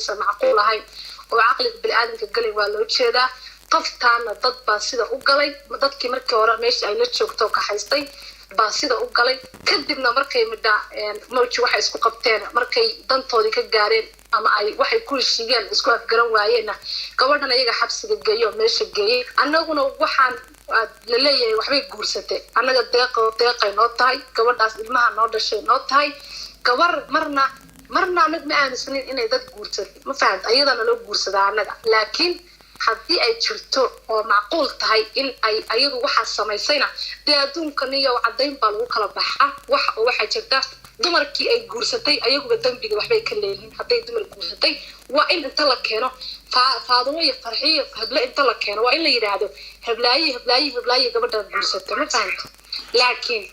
Inaysan macquul ahayn oo caqliga biniaadamka galay waa loo jeedaa. Qoftaana dad baa sida u galay. Dadkii markii hore meesha ay la joogto kaxaystay baa sida u galay. Kadibna markay midhaa mawji waxay isku qabteen, markay dantoodii ka gaareen ama ay waxay ku heshiiyeen isku afgaran waayeenna, gabadhan ayaga xabsiga geeyo meesha geeyey. Annaguna waxaan laleeyahay waxbay guursatay. Annaga deeq deeqay noo tahay gabadhaas, ilmaha noo dhashay noo tahay gabar. Marna marna anag ma aaminsanin inay dad guursatay, ma fahamta? Ayadana loo guursadaa annaga. Laakiin haddii ay jirto oo macquul tahay in ay ayadu waxaa samaysayna, dee adduunkan iyo caddayn baa lagu kala baxaa. Wax oo waxaa jirta dumarkii ay guursatay ayaguba dembiga waxbay ka leeyihiin. Hadday dumar guursatay, waa in inta la keeno Faadumo iyo Farxiyo Heble, inta la keeno waa in la yidhaahdo heblaaye, heblaaye, heblaaye gabadha guursatay, ma fahamto? Laakiin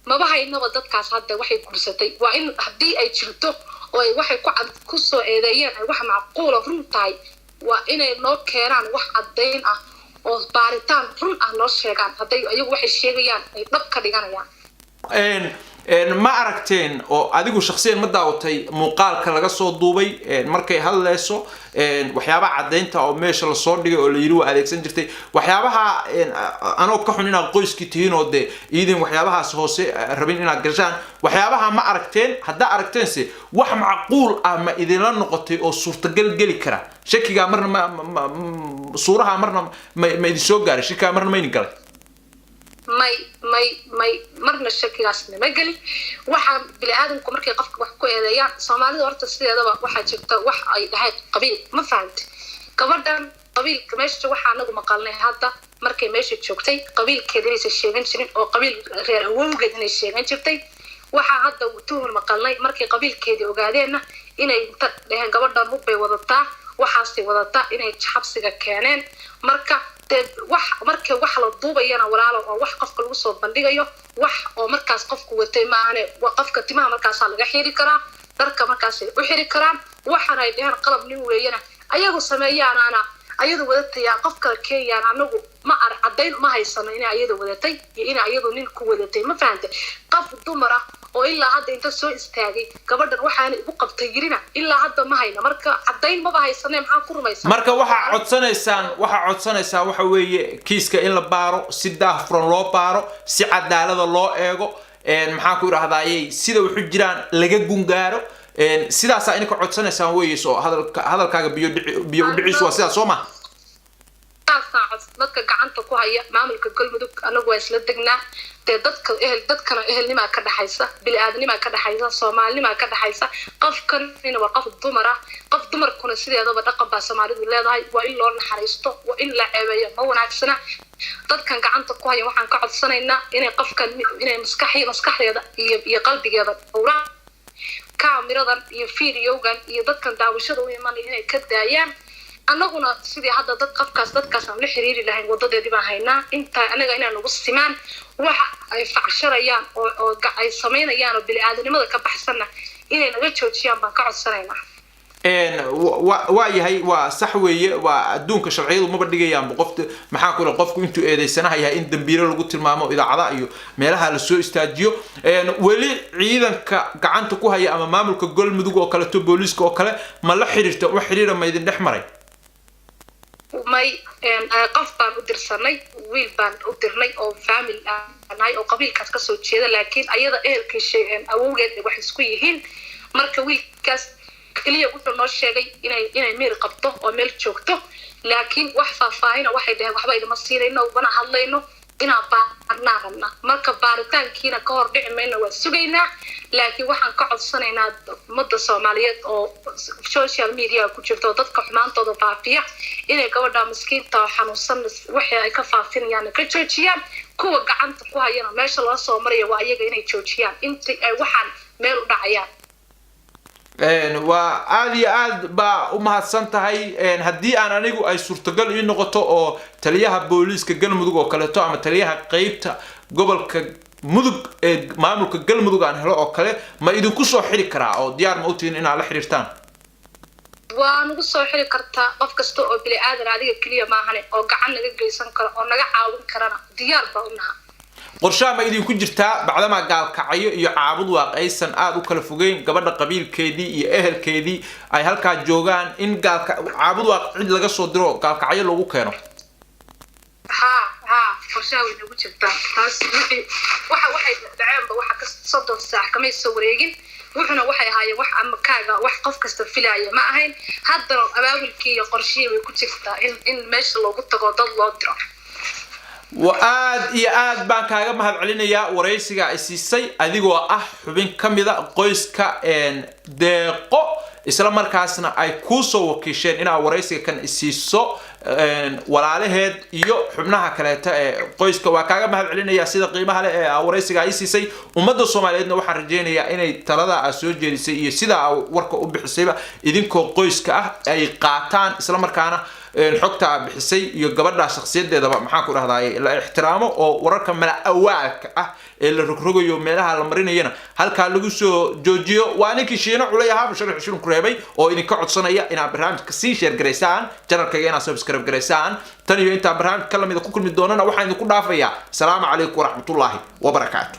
maba haynaba dadkaas hadda waxay guursatay. Waa in haddii ay jirto oo ay waxay ku cad kusoo eedeeyeen ay wax macquula run tahay, waa inay noo keenaan wax caddayn ah oo baaritaan run ah noo sheegaan, hadday ayagu waxay sheegayaan ay dhab ka dhiganayaan. Ma aragteen oo adigu shakhsiyan ma daawatay muuqaalka laga soo duubay markay hadleyso, waxyaabaha caddaynta oo meesha lasoo dhigay oo la yidhi waa adeegsan jirtay waxyaabaha? Anoo ka xun inaad qoyskii tihiin oo dee idin waxyaabahaas hoose rabin inaad gashaan, waxyaabaha ma aragteen? Haddaa aragteense, wax macquul ah ma idinla noqotay oo suurtagal geli kara? Shakigaa marna ma suuraha marna ma idin soo gaaray? Shakigaa marna ma idin galay? May, may, may, marna shakigaas nama gelin. Waxaa bini aadamku markay qofka wax ku eedeeyaan, Soomaalida horta sideedaba waxaa jirta wax ay dhahayd qabiil, ma fahamti? Gabadhan qabiilka meesha waxaa anagu maqalnay hadda markay meesha joogtay qabiilkeeda inaysan sheegan jirin oo qabiil reer awowgeed inay sheegan jirtay. Waxaa hadda tuhun maqalnay markay qabiilkeedii ogaadeenna inay inta dheheen gabadhan hubbay wadataa, waxaasay wadataa, inay xabsiga keeneen. Marka dee wax marka wax la duubayana, walaalo, oo wax qofka lagu soo bandhigayo, wax oo markaas qofku watay maahane, qofka timaha markaasaa laga xiri karaa, dharka markaasay u xiri karaan. Waxaana ay dheheen qalab nin weeyana ayagu sameeyaanaana ayadu wadataya qof kale keenyaan. Anagu ma ar caddayn ma haysano inay ayada wadatay iyo inay ayadu nin ku wadatay, ma fahantay? Qof dumar ah oo ilaa hadda inta soo istaagay gabadhan waxaana igu qabtay yirina ilaa hadda ma hayno. Marka caddayn maba haysane, maxaan ku rumaysan? Marka waxaa codsanaysaan waxa weeye kiiska in la baaro, si daahfuran loo baaro, si cadaalada loo eego, maxaan ku idhahdayey, sida wuxu jiraan laga gungaaro. Sidaasaa idinka codsanaysaan weeye. Soo hadalka hadalkaaga biyo biyo udhiciisu waa sidaas, soo ma? Saasaa dadka gacanta ku haya maamulka Galmudug anagu waa isla degnaa. Dee dadka ehel, dadkana ehelnimaa ka dhaxaysa, bili-aadnimaa ka dhaxaysa, soomaalinimaa ka dhaxaysa. Qofkanina waa qof dumar ah. Qof dumarkuna sideedaba dhaqan baa Soomaalidu leedahay, waa in loo naxariisto, waa in la ceebeeyo ma wanaagsana. Dadkan gacanta ku haya waxaan ka codsanaynaa inay qofkan inay maskaxdeeda iyo qalbigeeda dhowraan, kaamiradan iyo videogan iyo dadkan daawashada u imanaya inay ka daayaan. Annaguna sidii hadda dad qofkaas dadkaas aan la xiriiri lahayn wadadeedii baan haynaa. Inta anaga inay nagu simaan waxa ay facsharayaan oo ay samaynayaan oo bili-aadanimada ka baxsanna inay naga joojiyaan baan ka codsanaynaa. Waa yahay, waa sax weeye. Waa adduunka sharciyadu maba dhigayaanba qofta, maxaa ku qofku intuu eedeysanaha yahay in dambiilo lagu tilmaamo, idaacadaha iyo meelaha lasoo istaajiyo. Weli ciidanka gacanta ku haya ama maamulka Galmudug oo kaleeto, booliiska oo kale, ma la xiriirta? Wax xiriira ma idin dhex maray? May, qof baan u dirsanay, wiil baan u dirnay oo family nahay oo qabiilkaas kasoo jeeda, laakiin ayada ehelkay sheegeen awowgeed wax isku yihiin. Marka wiilkaas keliya wuxuu noo sheegay inay miir qabto oo meel joogto, laakiin wax faahfaahina waxay dhaheen waxba idima siinayno, mana hadlayno, inaan baarnaa rabnaa. Marka baaritaankiina ka hor dhici mayno, waa sugaynaa. Laakiin waxaan ka codsanaynaa ummadda Soomaaliyeed oo social media ku jirta oo dadka xumaantooda faafiya inay gabadha miskiinta oo xanuunsan wixii ay ka faafinayaanna ka joojiyaan, kuwa gacanta ku hayana meesha loo soo maraya waa ayaga, inay joojiyaan intii ay waxaan meel u dhacayaan. Waa aada iyo aad baa u mahadsan tahay. Haddii aan anigu ay suurtagal ii noqoto oo taliyaha booliiska Galmudug oo kaleeto ama taliyaha qeybta gobolka Mudug ee maamulka Galmudug aan helo oo kale, ma idinku soo xiri karaa oo diyaar ma u tihiin inaad la xiriirtaan? Waa nagu soo xiri kartaa. Qof kasta oo bini aadan, adiga keliya maahane, oo gacan naga geysan karo oo naga caawin karana diyaar baa u naha. Qorshaha ma idinku jirtaa, bacdamaa Gaalkacyo iyo Caabud Waaq aysan aada u kala fogeyn, gabadha qabiilkeedii iyo ehelkeedii ay halkaa joogaan, in Gaalka Caabud Waaq cid laga soo diro, Gaalkacyo lagu keeno? Haa, qorshaha way nagu jirtaa taas. Wixii waxa waxay dhaceenba waxa ka 30 saac kamay soo wareegin. Wuxuna waxay ahaayeen wax ama kaaga wax qof kasta filaaya ma ahayn. Haddana abaabulkii iyo qorshihii way ku jirtaa in meesha loogu tago, dad loo diro. Aad iyo aad baan kaaga mahad celinayaa waraysiga ay siisay, adigoo ah xubin ka mida qoyska Deeqo, isla markaasna ay kuu soo wakiisheen inaad waraysiga kan isiiso walaalaheed iyo xubnaha kaleeta ee qoyska. Waa kaaga mahad celinayaa sida qiimaha leh ee aa waraysiga ay siisay. Ummadda Soomaaliyeedna waxaan rajaynayaa inay talada aad soo jeedisay iyo sida aa warka u bixisayba idinkoo qoyska ah ay qaataan, isla markaana xogta aa bixisay iyo gabadha shakhsiyadeedaba, maxaan ku dhahdaay, la ixtiraamo, oo wararka mala awaalka ah ee la rogrogayo, meelaha la marinayana halkaa lagu soo joojiyo. Waa ninkii Shiino Culay ahaa, musharax Shilin ku reebay, oo idinka codsanaya inaad barnaamijka sii share garaysaan, channelkayga inaad subscribe garaysaan. Tan iyo intaan barnaamij ka lamida ku kulmi doonana, waxaan idinku dhaafayaa asalaamu calaykum waraxmatullaahi wabarakaatu.